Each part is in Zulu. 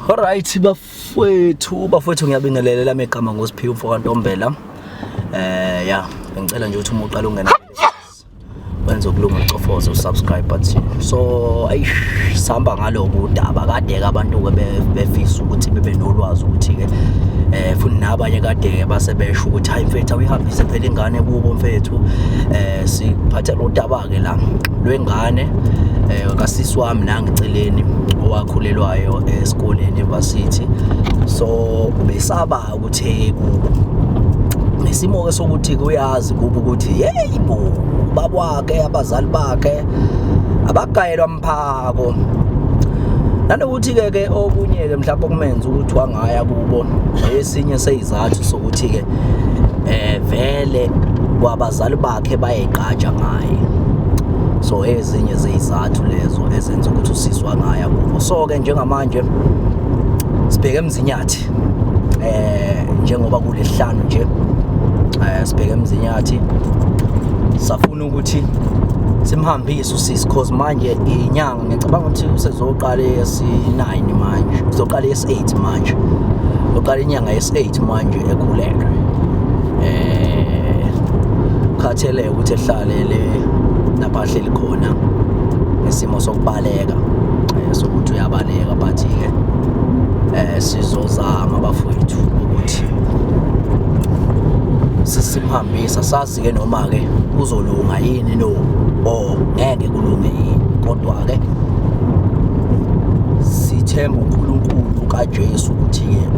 Alright bafowethu, bafowethu ngiyabingelela lami igama ngoSiphiwe umfo kaNtombela. Ya, bengicela nje ukuthi uma uqala ungena wenze ukulunga ucofoze usubscribe button. So ayish sihamba ngaloko udaba kade ke abantu ke befisa ukuthi bebe nolwazi ukuthi ke futhi nabanye kade ke base besho ukuthi hayi mfethu awuyihambise phela ingane kubo mfethu. Siphathela udaba ke la lwengane kasisi wami nangiceleni owakhulelwayo esikoleni evarsity. So besaba ukuthi kubo nesimo ke sokuthi kuyazi kubo ukuthi yebo ubaba wakhe abazali bakhe abagayelwa mphako. Nanokuthi ke ke okunye ke mhlawumbe okumenza ukuthi wangaya kubo esinye seyizathu sokuthi ke vele kwabazali bakhe bayeqatsha ngaye. So ezinye zeyizathu lezo ezenza ukuthi usisi wangaya kubo. So ke njengamanje sibheke eMzinyathi njengoba kulesihlanu nje sibheke eMzinyathi, safuna ukuthi simhambise usisi cause manje inyanga ngicabanga ukuthi usezoqala esi9 manje, uzoqala esi8 manje, uqala inyanga yesi8 manje ekhulelwe. Khathele ukuthi ehlale le lapha ahleli khona ngesimo sokubaleka sokuthi uyabaleka, but ke sizozama bafowethu ukuthi sisimhambisa sazi ke noma ke uzolunga yini no or ngeke kulunge yini, kodwa ke sithemba uNkulunkulu kaJesu ukuthi ke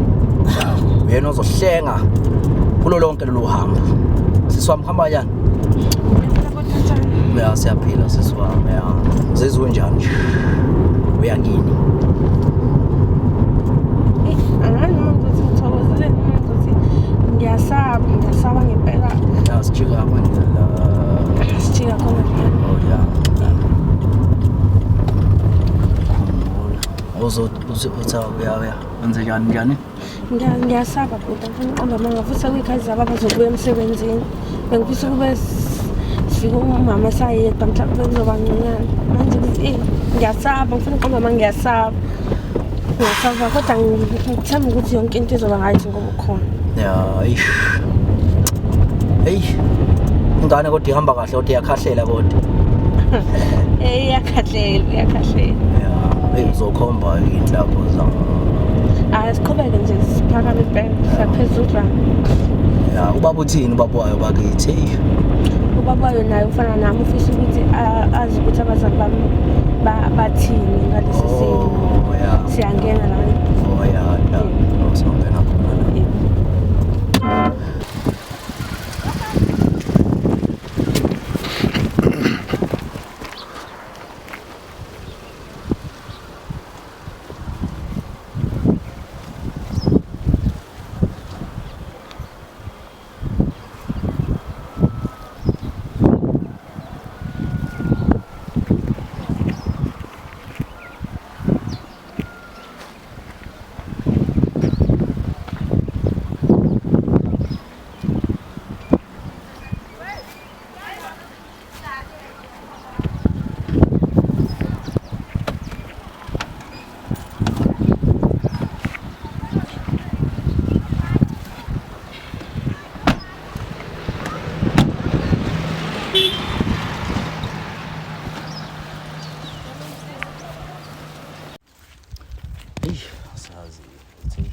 uyena ozohlenga kulo lonke lolu hambo. Sisi wami hamba kanjani? Ya siyaphila sisi wami, ya. Uzizwa unjani nje? Uyakini? Angazi noma ngizothi ngithokozile noma ngizothi ngiyasaba, ngiyasaba ngempela. Ya sijika manje la. Sijika khona la. Oh ya. Khumbula. Uzo uthi uya uya. Wenze njani njani? Ngiyasaba bhuti, angifuni ukuqamba amanga futhi sekuyikhathi zabo abazobuya emsebenzini. Bengifisa ukube sifike umama esayedwa mhlawumbe bekuzoba ngconywana. Manje ngiyasaba, ngifuna ukuqamba amanga ngiyasaba. Ngiyasaba kodwa ngithemba ukuthi yonke into izoba right ngoba ukhona. Ya, eish. Hey. Ingane kodwa ihamba kahle kodwa iyakhahlela kodwa. Iyakhahlela, iyakhahlela. Ya, hey uzokhomba yini lapho za. Hayi siqhubeke nje siphakame impela siyaphezulu la. Ya, ubaba uthini ubaba wayo bakithi? Hey. Ubaba wayo naye ufana nami ufisa ukuthi azi ukuthi abazali bami bathini ngalesi simo. Oh ya. Siyangena la. Oh ya, ya. Oh, siyangena khona la. Asazi ukuthi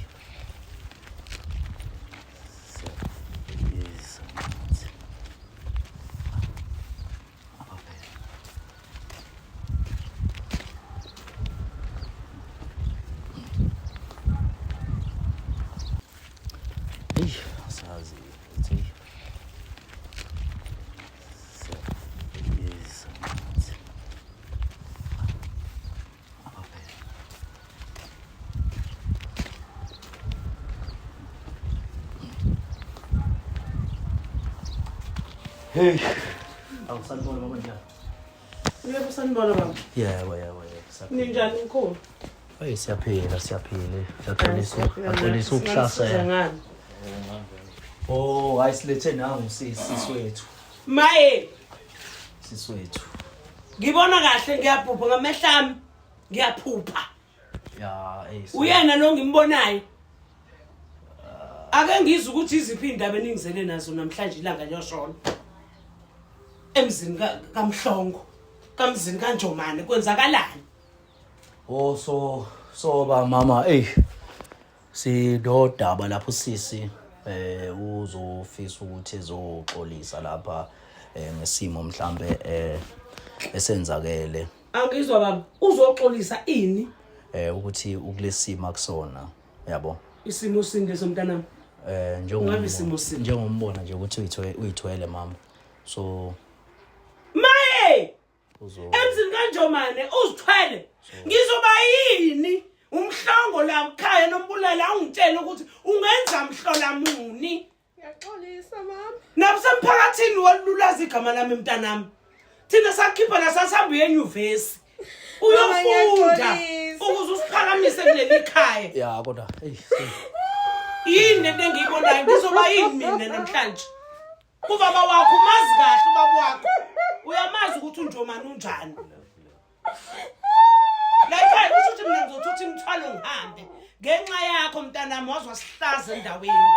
asazi ukuthi Hey. Awusanibona baba njani? Yebo sanibona baba. Yebo yebo yebo. Siyaphila. Ninjani mkhulu? Hey siyaphila siyaphila. Siyaxolisa axolisa ukuhlasela. Ngani? Oh, hayi silethe nangu sisi wethu. Maye, Sisi wethu. ngibona kahle ngiyaphupha ngamehlo ami. Ngiyaphupha. Ya, ey. Uyena lo ngimbonayo. Ake ngizwe ukuthi iziphi indaba eningizele nazo namhlanje ilanga liyoshona. Emzini kaMhlongo, kamzini kaNjomane kwenzakalani? Oh so so ba mama ey sinodaba lapho sisi uzofisa ukuthi ezoxolisa lapha ngesimo mhlambe esenzakele. Angizwa baba, uzoxolisa ini? Ukuthi ukulesimo akusona, yabo. Isimo sini leso mntanami? Ungabe isimo sini? Njengombona nje ukuthi uyithwele mama. So Maye! Emzini kaNjomane uzithwele. Ngizoba yini? Umhlongo la ekhaya nombulala awungitshela ukuthi ungenza mhlola muni. Ngiyaxolisa mama. Nasemphakathini walulaza igama lami mntanami. Thina sakhipha la sasihamba uye enyuvesi. Mama, Uyofunda ngiyaxolisa. ukuze usiphakamise kuleli khaya. Ya kodwa hey. Yini lento engiyibonayo ngizoba yini mina namhlanje? Ubaba wakho umazi kahle ubaba wakho. Uyamazi ukuthi uNjomane unjani. La ekhaya kusho ukuthi mina ngizothutha imithwalo ngihambe. Ngenxa yakho mntanami waze wasihlaza endaweni.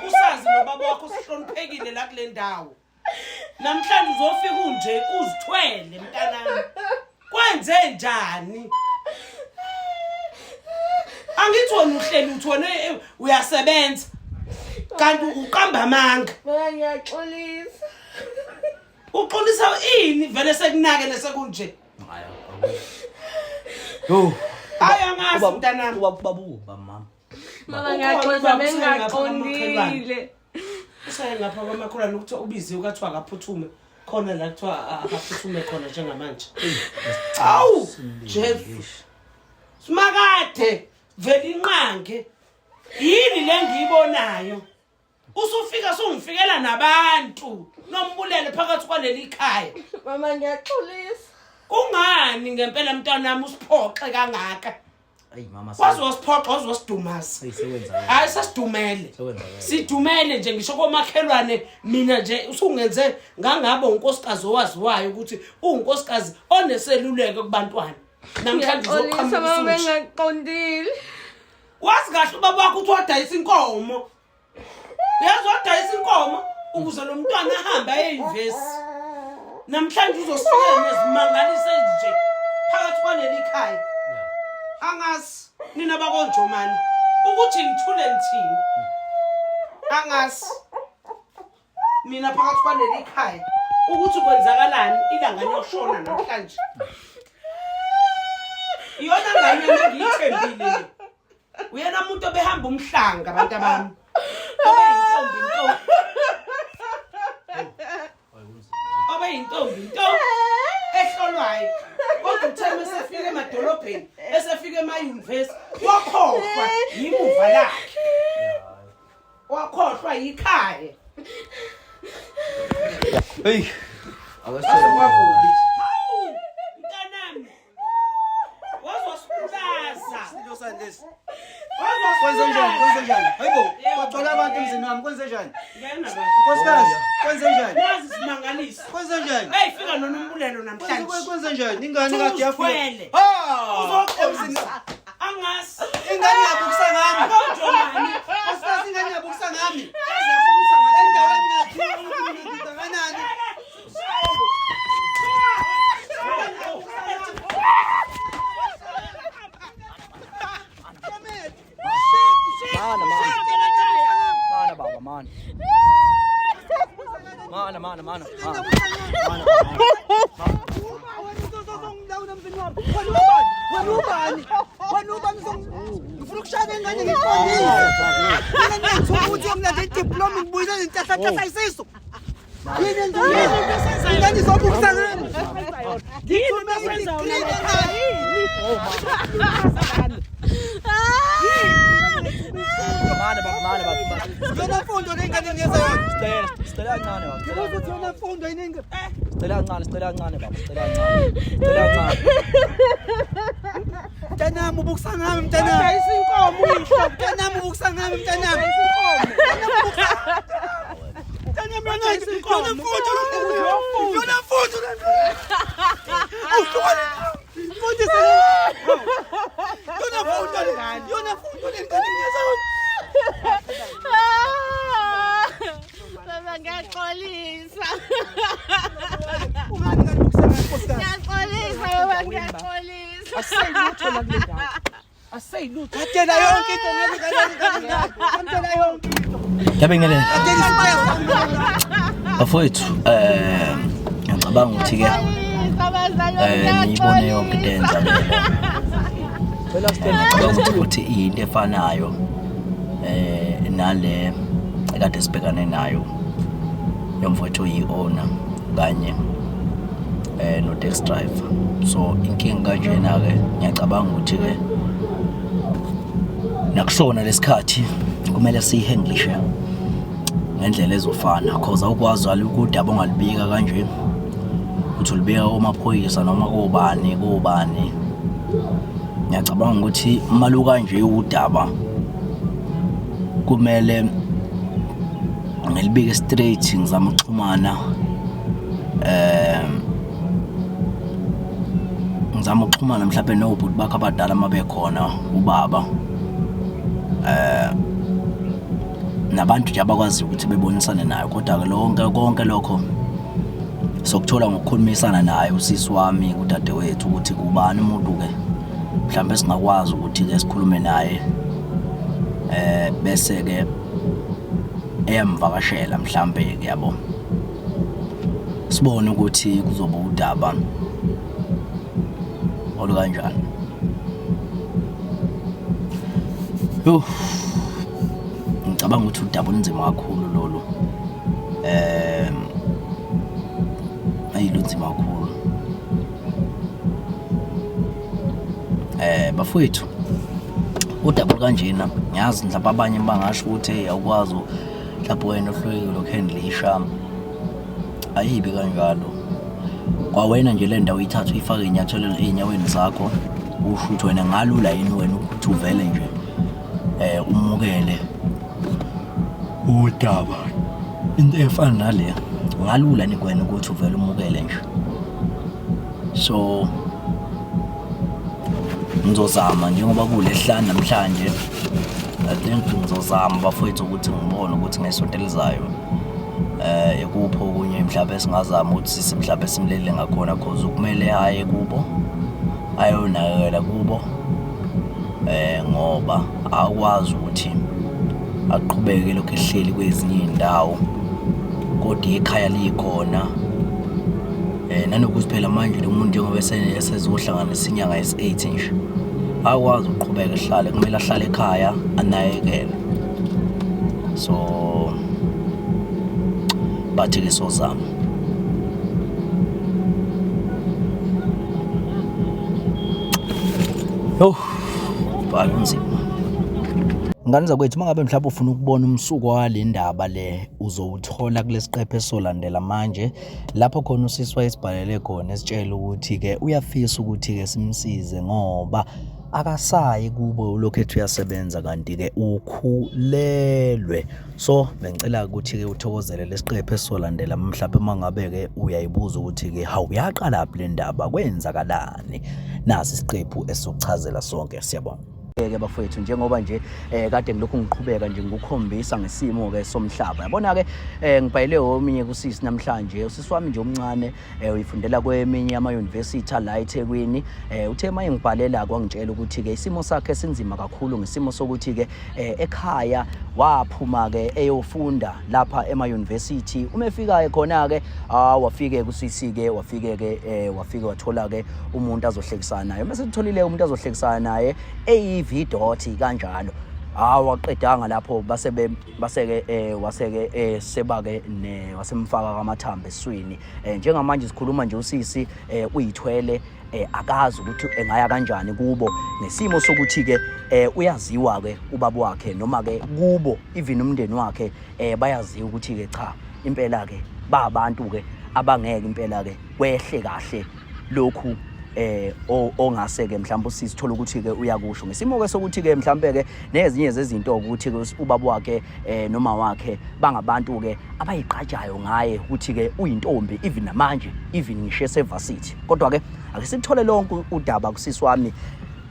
Usazi nobaba wakho usihloniphekile la kule ndawo. Namhlanje uzofika unje uzithwele mntanami. Kwenze njani? Angithi wena uhleli uthi wena uyasebenza. Kanti uqamba amanga. Mama ngiyaxolisa. Uxolisa ini vele sekunakele sekunje. Yo. Hayi angazi mntanami. Ubaba ubaba mama. Mama Ukhona ngiyaxolisa ubaba usaye ngapha bengingaqondile. Usaye ngapha kwamakholwane kuthiwa ubiziwe kwathiwa akaphuthume khona la kuthiwa akaphuthume khona njengamanje. Awu Jesu. Simakade vele inqange. Yini le ngiyibonayo? Usufika sungifikela nabantu nombulele phakathi kwaleli khaya. Mama ngiyaxolisa. Kungani ngempela mntanami usiphoxe kangaka? Ayi mama. Waze wasiphoxa waze wasidumaza. Hey sekwenzakele. Hayi sasidumele. Sekwenzakele. Sidumele nje ngisho komakhelwane mina nje usungenze ngangaba unkosikazi owaziwayo ukuthi uwunkosikazi oneseluleko kubantwana. Namhlanje Ngiyaxolisa uzoqhamuka mama usunje. bengingaqondile. Wazi kahle ubaba wakho ukuthi wadayisa inkomo. Uyazi wadayisa inkomo ukuze lo mntwana ahambe aye eyunivesi. Namhlanje uzosifika nezimangaliso ezinje phakathi kwaleli khaya. Angazi nina bakonjomane ukuthi ngithule ngithini. Angazi mina phakathi kwaleli khaya ukuthi kwenzakalani ilanga liyoshona namhlanje. Iyona ngane engiyithembile le. Uyena umuntu obehamba umhlanga abantu abami. Obeyintombi nto. Obeyintombi nto ehlolwayo. Kodwa uthe mesefika emadolobheni, esefika emayunivesi, wakhohlwa yimuva lakhe. Wakhohlwa yikhaya. Hey. Waze kwakubi. Hawu, mntanami. Waze wasibulaza. Isililo sani lesi? Waze Kwenze njani? wasibulaza. Kwenze njani? Hayibo, kwagcwala abantu emzini wami, kwenze njani? Ngena baba. Nkosikazi, kwenze njani? Nazi isimangaliso. Kwenze njani? Hey, fika nonombulelo namhlanje. Kwenze njani? Ingane kade yafika. Uzithwele. Ah! Emzini Uzoxolisa. Angazi. ingane yabukisa ngami. Akonjomani. Nkosikazi, ingane yabukisa ngami. Yazi yabukisa ngathi. Endaweni yakhe kangakanani? Mana mana. Mana baba mana. Mana mana mana. Mana. Mana. Wena ubani? Wena ubani? Ngifuna ukushaya ingane ngiqondile. Mina ngiyathuka ukuthi uyomlanda idiploma ngibuyisele inhlahla isisu. Yini enza ingane izobukisa ngami? Yini esenza Mana baba mana baba. Yona mfundo le ingane ngiyenza yona. Sicela sicela kancane baba. Ngibuza ukuthi yona mfundo yini ingane. Sicela kancane sicela kancane baba sicela kancane. Sicela kancane. Mntanami ubukisa ngami mntanami. Wadayisa inkomo uyihlo. Mntanami ubukisa ngami mntanami. Wadayisa inkomo. Mntanami Wadayisa inkomo. yona mfundo yona mfundo. Awuhlukane. Mfundise. Yona mfundo le. Yona mfundo le ngane ngiyeza yona. Baba ngiyaxolisa. Ungani kanti ukusenga nkosikazi? Ngiyaxolisa baba ngiyaxolisa. Aseyilutho la kule ndawo. Aseyilutho. Ngatshela yonke into ngane ngane ngane. Ngatshela yonke into. Ngiyabingelela. Ngatshela isibaya sami. Bafowethu, ngiyacabanga ukuthi ke Ngiyaxolisa bazali niyibone yonke into eyenzakele. Phela Ngicabanga ukuthi futhi iyinto efanayo nale ekade sibhekane nayo yomfowethu oyi-owner kanye no-taxi driver. So inkinga kanjena-ke ngiyacabanga ukuthi-ke nakusona lesikhathi kumele siyihandlishe ngendlela ezofana, cause awukwazi alukho udaba ongalubika kanje uthi ulubika komaphoyisa noma kobani kobani. Ngiyacabanga ukuthi uma lukanje udaba kumele ngilibike straight, ngizama ukuxhumana ngizama ukuxhumana mhlawumbe nobhuti bakhe abadala uma bekhona, ubaba nabantu nje abakwaziyo ukuthi bebonisane naye. Kodwa-ke lonke konke lokho sokuthola ngokukhulumisana naye usisi wami kudadewethu ukuthi kubani umuntu-ke mhlawumbe singakwazi ukuthi-ke sikhulume naye bese-ke eyamvakashela mhlambe-ke, yabo, sibone ukuthi kuzoba udaba olukanjani. Yo, ngicabanga ukuthi udaba olunzima kakhulu lolu, ayi lunzima kakhulu. Bafowethu, udaba olukanjena ngiyazi mhlawumbe abanye bangasho ukuthi hey, awukwazi mhlawumbe wena ohlulekile ukuhandlisha. Ayibi kanjalo. Kwawena nje le ndawo uyithathe uyifake ey'nyathelweni ey'nyaweni zakho, usho ukuthi wena ngalula yini wena ukuthi uvele nje umukele udaba into efana nale, ngalula ni kwena ukuthi uvele umukele nje. So ngizozama njengoba kulesihlanu namhlanje, I think ngizozama bafowethu ukuthi ngibone ukuthi ngesonto elizayo ikuphi okunye mhlawumbe esingazama ukuthi sisi mhlawumbe simlele ngakhona, cause kumele aye kubo ayonakekela kubo ngoba akwazi ukuthi aqhubeke lokhu ehleli kwezinye iy'ndawo kodwa ikhaya likhona. Nanokuthi phela manje lo muntu njengoba esezohlanganisa inyanga yesi-8 nje, akwazi ukuqhubeka ehlale, kumele ahlale ekhaya anakekele. So bathi-ke sozama. Yo, bhala kunzima. Ngane zakwethu, uma ngabe mhlawumbe ufuna ukubona umsuko wale ndaba le, uzowuthola kulesiqephu esizolandela manje, lapho khona usisi wayesibhalele khona esitshela ukuthi-ke uyafisa ukuthi-ke simsize ngoba akasayi kubo, ulokhu ethi uyasebenza kanti-ke ukhulelwe. So bengicela ukuthi-ke uthokozele lesiqephu esizolandela mhlawumbe uma ngabe-ke uyayibuza ukuthi-ke hawu yaqalaphi le ndaba, kwenzakalani. Nasi isiqephu esizokuchazela sonke. Siyabonga. Ke bafowethu, njengoba nje kade ngilokhu ngiqhubeka nje ngikukhombisa ngesimo ke somhlaba, yabona ke ngibhayele omunye kusisi namhlanje, usisi wami nje omncane, uyifundela kweminye ama university la eThekwini. Uthe maye ngibhalela kwangitshela ukuthi ke isimo sakhe sinzima kakhulu, ngesimo sokuthi ke ekhaya waphuma ke eyofunda lapha ema university. Uma efika khona ke wafike kusisi ke wafike ke wafike wathola ke umuntu azohlekisana naye. Uma sekutholile umuntu azohlekisana naye eyiV dot kanjalo, awaqedanga lapho, basebe baseke waseke sebake ne wasemfaka kamathambo eswini. Njengamanje sikhuluma nje usisi uyithwele, akazi ukuthi engaya kanjani kubo ngesimo sokuthi ke uyaziwa ke ubaba wakhe noma ke kubo, even umndeni wakhe bayaziwa ukuthi ke cha impela ke babantu ke abangeke impela ke kwehle kahle lokhu ongase ke mhlawumbe usisi thola ukuthi ke uyakusho ngesimo ke sokuthi ke mhlawumbe ke nezinye zezinto ukuthi ke ubaba wakhe noma wakhe bangabantu ke abayigqajayo ngaye ukuthi ke uyintombi even namanje, even ngisho esevarsity. Kodwa ke ake sikuthole lonke udaba kusisi wami.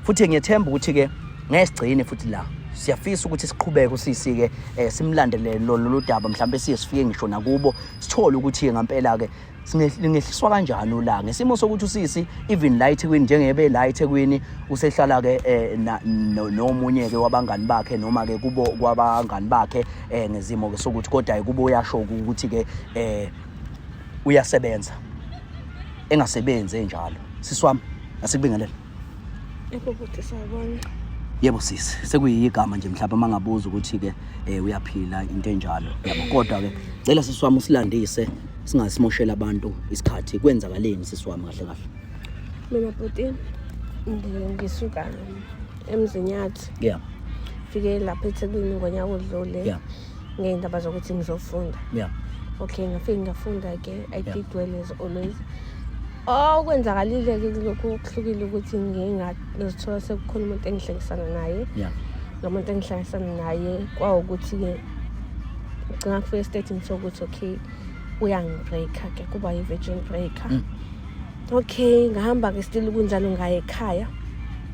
Futhi ngiyethemba ukuthi ke ngeke sigcine futhi la. Siyafisa ukuthi siqhubeke usisi ke simlandele lolu daba, mhlawumbe siye sifike ngisho nakubo, sithole ukuthi ngempela ke singehliswa kanjani ulaka ngesimo sokuthi usisi even la eThekwini, njengebe la eThekwini usehlala ke nomunye ke wabangani bakhe noma ke kubo kwabangani bakhe ngezimo ke sokuthi, kodwa kubo uyasho ukuthi ke uyasebenza, engasebenzi enjalo. Sisi wami, asikubingelele. Yebo bhuti, sawubona. Yebo sisi, sekuyigama nje mhlawumbe mangabuza ukuthi ke uyaphila, into enjalo yabo. Kodwa ke cela sisi wami usilandise, singasimoshela abantu isikhathi. Kwenzakaleni sisi wami kahle kahle? Mina bhuti ngisuka eMzinyathi. Fike lapha eThekwini ngonyaka odlule. Ngey'ndaba zokuthi ngizofunda. Okay, ngafike ngafunda ke. I did well as always. Okwenzakalile ke kulokhu kuhlukile ukuthi ngingazithola sekukhona umuntu engihlekisana naye. Lo muntu engihlekisana naye kwawukuthi-ke ngicina kufika esitethini sokuthi okay, uyangibreaker ke, kuba yi-virgin breaker. Okay, ngahamba-ke still kunjalo, ngaye ekhaya.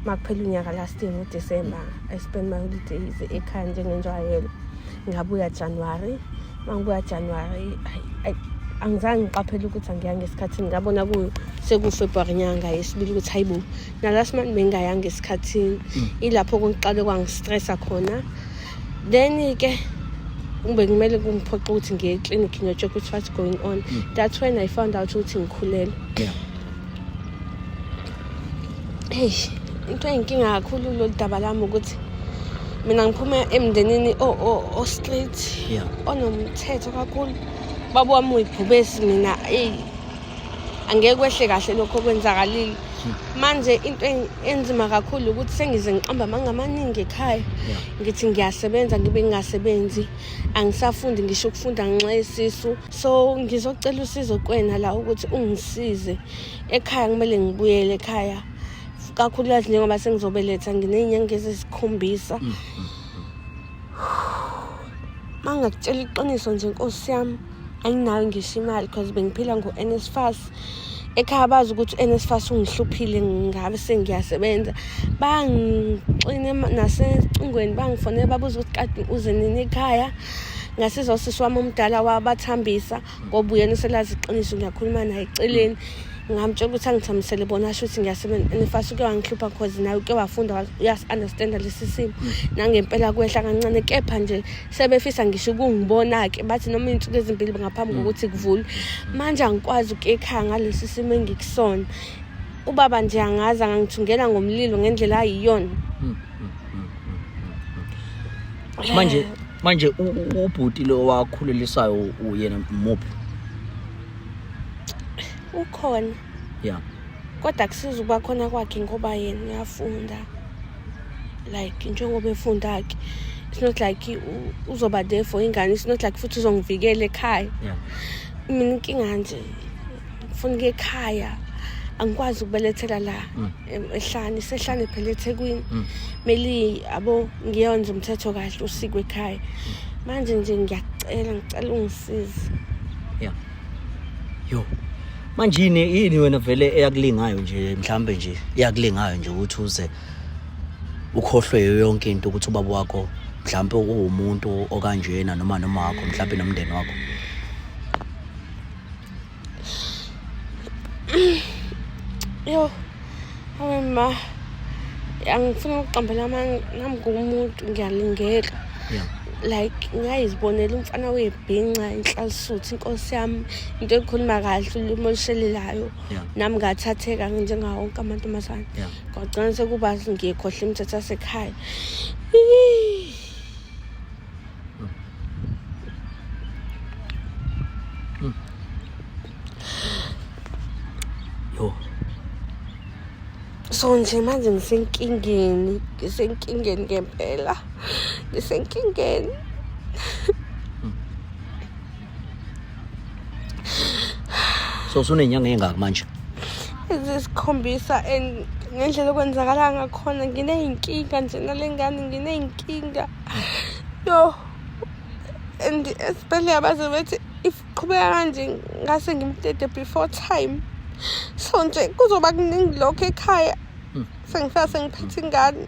Makuphela unyaka last year ngoDisemba, I spend my holidays ekhaya njengenjwayelo. Ngabuya January. Mangibuya January, angizange ngiqaphele ukuthi angiyanga esikhathini. Ngabona ku sekuFebruary nyanga yesibili ukuthi hayibo, nalast month bengingayanga esikhathini. Ilapho kuqale kwangistressa khona. Then ke kube kumele kungiphoqe ukuthi ngiye eclinic ngiyo-check ukuthi what's going on. That's when I found out ukuthi ngikhulelwe. Hey, into eyinkinga kakhulu lolu daba lami ukuthi mina ngiphuma emndenini o-strict, onomthetho kakhulu. Baba wami uyibhubesi, mina eyi angeke kwehle kahle lokho okwenzakalile. Manje into enzima kakhulu ukuthi sengize ngiqamba amanga amaningi ekhaya. Ngithi ngiyasebenza ngibe ngingasebenzi, angisafundi ngisho ukufunda ngenxa yesisu. So ngizocela usizo kuwena la ukuthi ungisize. Ekhaya kumele ngibuyele ekhaya, kakhulukazi njengoba sengizobeletha, nginey'nyanga ezisikhombisa. Uma ngingakutshela iqiniso nje nkosi yami, anginayo ngisho imali because bengiphila ngo-NSFAS. Ekhaya bazi ukuthi u-NSFAS ungihluphile, ngabe sengiyasebenza. Bangixine nasecingweni, bangifonela babuza ukuthi kade uze nini ekhaya. Ngasiza usisi wami omdala wabathambisa ngoba uyena uselazi iqiniso, ngiyakhuluma naye eceleni. Ngamtshela ukuthi angithambisele bona, asho ukuthi ngiyasebenza. NSFAS uke wangihlupha cause naye uke wafunda, uyasi-understanda lesi simo. Nangempela kwehla kancane, kepha nje sebefisa ngisho ukungibona-ke, bathi noma iy'nsuku ezimbili ngaphambi kokuthi kuvulwe. Manje angikwazi ukuya ekhaya ngalesi simo engikusona. Ubaba nje angazi angangithungela ngomlilo ngendlela ayiyona. Manje ubhuti lo wakhulelisayo uyena muphi? Ukhona. Kodwa kusiza ukuba khona kwakhe ngoba yena uyafunda. Like njengoba efunda-ke, it's not like uzoba there for ingane, it's not like futhi uzongivikela ekhaya. Mina inkinga nje ngifuna ukuya ekhaya, angikwazi ukubelethela la ehlane, isehlane phela eThekwini. Mele abo ngiyenze umthetho kahle usiko ekhaya. Manje nje ngiyacela, ngicela ungisize. Yo. Manje yini wena vele eyakulingayo nje, mhlambe nje eyakulingayo nje ukuthi uze ukhohlwe yonke into ukuthi ubaba wakho mhlambe uwumuntu okanjena noma noma wakho mhlambe nomndeni wakho? Yo, awe ma, angifuni ukuqambela amanga, nami ngumuntu ngiyalingeka. Like ngayizibonela umfana webhinca inhlalisuthi, inkosi yami, into ekhuluma kahle, ulimi olushelelayo. Nami ngathatheka njengawo wonke amantombazane. Kwagcina sekuba ngiyekhohlwa imithetho yasekhaya. Yo. So nje manje ngisenkingeni, ngisenkingeni ngempela. Ngisenkingeni. So usunenyanga engaki manje? Ezisikhombisa, and ngendlela okwenzakala ngakhona nginey'nkinga nje nale ngane, nginey'nkinga. Yo, and esibhedlela baze bethi if qhubeka kanje ngase ngimtete before time. So nje kuzoba kuningi lokho ekhaya. Sengifika sengiphethe ingane.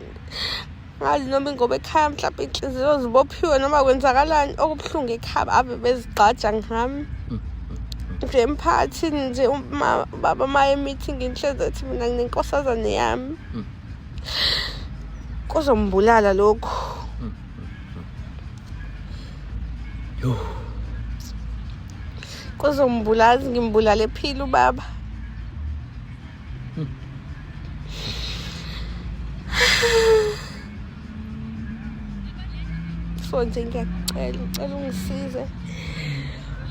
Ngazi noma ingoba ekhaya mhlawumbe inhliziyo zibophiwe noma kwenzakalani okubuhlungu ekhaya ave bezigqaja ngami. Nje emphakathini nje uma baba maye meeting ngihlezi ethi mina nginenkosazane yami. Kuzombulala lokhu. Yo. Kuzombulala ngimbulale ephila ubaba. So nje ngiyakucela, ucela ungisize.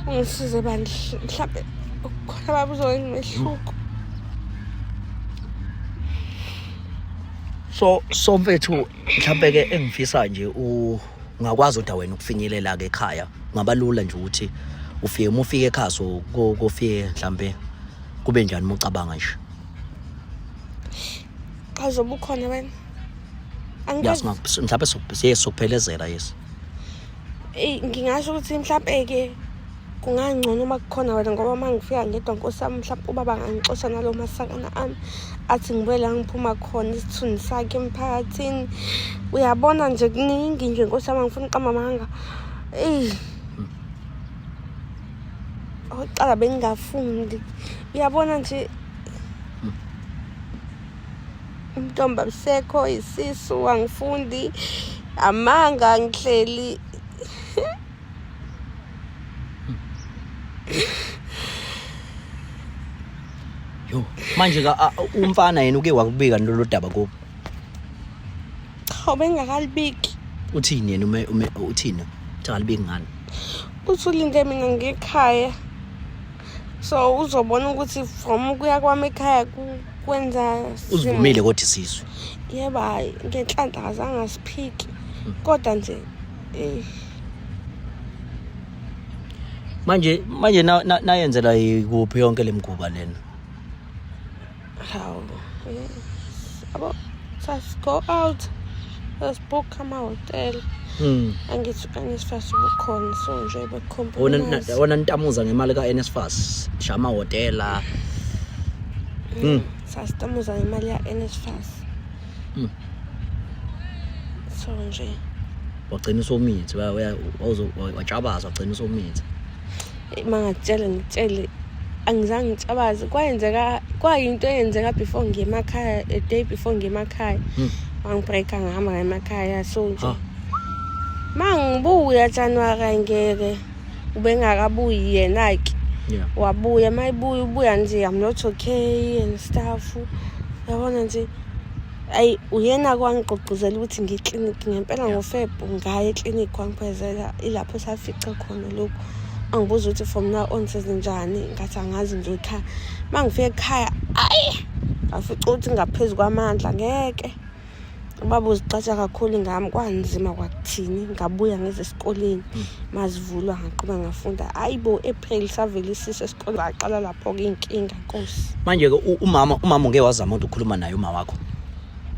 Ungisize bandla mhlambe khona baba uzokwenza umehluko. So mfethu mhlambe ke engifisa nje ungakwazi kodwa wena ukufinyelela ke ekhaya kungaba lula nje ukuthi ufike uma ufike ekhaya so kofike mhlambe kube njani uma ucabanga nje. Cha uzobe ukhona wena. Yes, Angikwazi. mhlambe sokuphelezela yes. Eyi ngingasho ukuthi mhlampe ke kungangcono uma kukhona wena ngoba uma ngifika ngedwa nkosi yami mhlawumpe ubaba angangixosha nalo masakana ami athi ngibuye la ngiphuma khona isithunzi sakhe emphakathini. Uyabona nje kuningi nje nkosi yami angifuni uqamba amanga. Eyi okokuqala bengingafundi. Uyabona nje ubuntombi abusekho, isisu angifundi, amanga ngihleli. Yo, manje ka umfana yena uke wakubika lolu daba kubo. Cha ubengakalibiki. Uthini yena ume uthini? Uthi akalibiki ngani? Uthi ulinde mina ngekhaya. So uzobona ukuthi from ukuya kwami ekhaya kwenza Uzivumile kodwa isisu. Yebo hayi ngenhlanhla akazange asiphike. Kodwa nje Manje nayenzela kuphi yonke lemiguba lena? Hawu. Yes. Abo sas go out. Let's book ama-hotel. Angithi u-NSFAS ubukhona so nje Wona wona ntamuza ngemali ka-NSFAS shama hotela. Sasitamuza ngemali ya-NSFAS. So nje Wagcina usomithi watshabaza wagcina usomithi. Mangakutshela ngikutshele angizange ngitshabaze kwayenzeka kwayinto eyenzeka before ngiye emakhaya a day before ngiye emakhaya. Wangibreaka ngahamba ngaye emakhaya so nje. Mangibuya January ngeke ubengakabuyi yena ke. Wabuya mayibuya ubuya nje I'm not okay and stuff. Yabona nje ayi uyena kwangigqugquzela ukuthi ngiye eklinikhi ngempela ngoFebhu ngaya eklinikhi wangiphezela ilapho safica khona lokhu. Angibuza ukuthi from now on sezinjani ngathi angazi nje ekhaya. Mangifika ekhaya ayi ngafica ukuthi ngaphezu kwamandla ngeke. Ubaba uziqasha kakhulu ngami kwanzima kwakuthini ngabuya ngeze esikoleni mazivulwa ngaqhubeka ngafunda. Hayi bo April savela isisu esikoleni ngaqala lapho-ke inkinga nkosi. Manje ke umama ungeke wazama ukuthi ukhuluma naye uma wakho?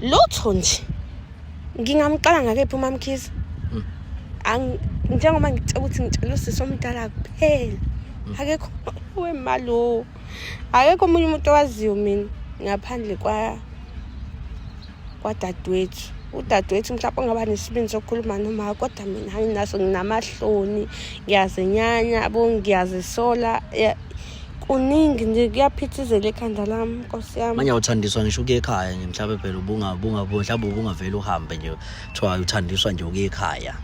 Lutho nje. Ngingamqala ngakephi uMamkhize? Njengoba ngitshela ukuthi ngitshela usisi omdala kuphela. Akekho wemalo. Akekho omunye umuntu owaziyo mina ngaphandle kwadadewethu. Udadewethu mhlawumbe ongaba nesibindi sokukhuluma noma kodwa mina anginaso nginamahloni ngiyazenyanya yabo ngiyazisola. Kuningi nje kuyaphithizela ekhanda lami nkosi yami. Manje awuthandiswa ngisho ukuya ekhaya nje mhlawumbe phela mhlawumbe ubungavele uhambe nje kuthiwa uthandiswa nje ukuya ekhaya.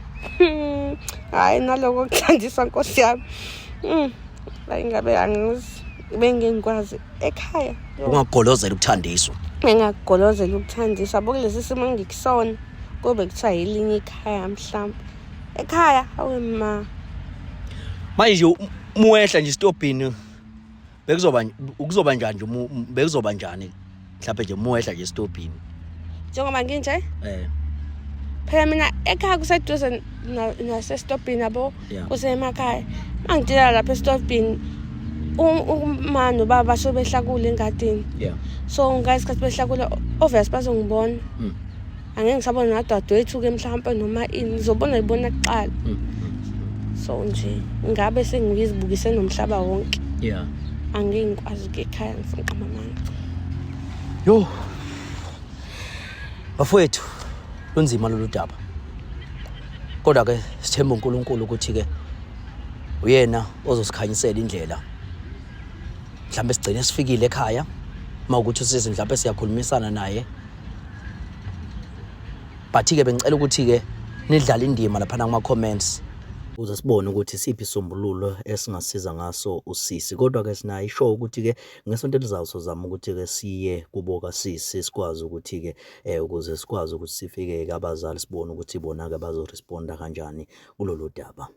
Hayi naloko kuthandiswa nkosi yami. Hayi ngabe angizi bengingikwazi ekhaya. Ungagolozela ukuthandiswa. Ngingagolozela ukuthandiswa yabo kulesi simo engikusona kube kuthiwa elinye ikhaya mhlawumbe. Ekhaya awe ma. Manje nje muwehla nje stopini bekuzoba kuzoba njani nje bekuzoba njani mhlawumbe nje muwehla nje stopini njengoba nginje phela mina ekhaya kuseduze nasestopini yabo kusemakhaya mangidila lapha estopini uma nobaba basuke behlakule engadini so ngesikhathi behlakule obvious bazongibona angeke ngisabona nadadewethu ke mhlawumbe noma ini ngizobona ngibona kuqala so nje ngabe sengizibukise nomhlaba wonke angeke ngikwazi ukuya ekhaya ngifuna uqamba amanga. Yo. Bafowethu, lunzima lolu daba. Kodwa ke sithemba uNkulunkulu ukuthi ke uyena ozosikhanyisela indlela. Mhlawumbe sigcine sifikile ekhaya uma ukuthi usisi mhlawumbe siyakhulumisana naye. But ke bengicela ukuthi ke nidlale indima lapha kuma comments ukuze sibone ukuthi siphi isombululo esingasiza ngaso usisi. Kodwa ke sinayo ishow ukuthi ke ngesonto elizayo sozama ukuthi ke siye kubo kasisi sikwazi ukuthi ke eh ukuze sikwazi ukuthi sifike ke abazali sibone ukuthi bona ke bazoresponda kanjani kulolu daba.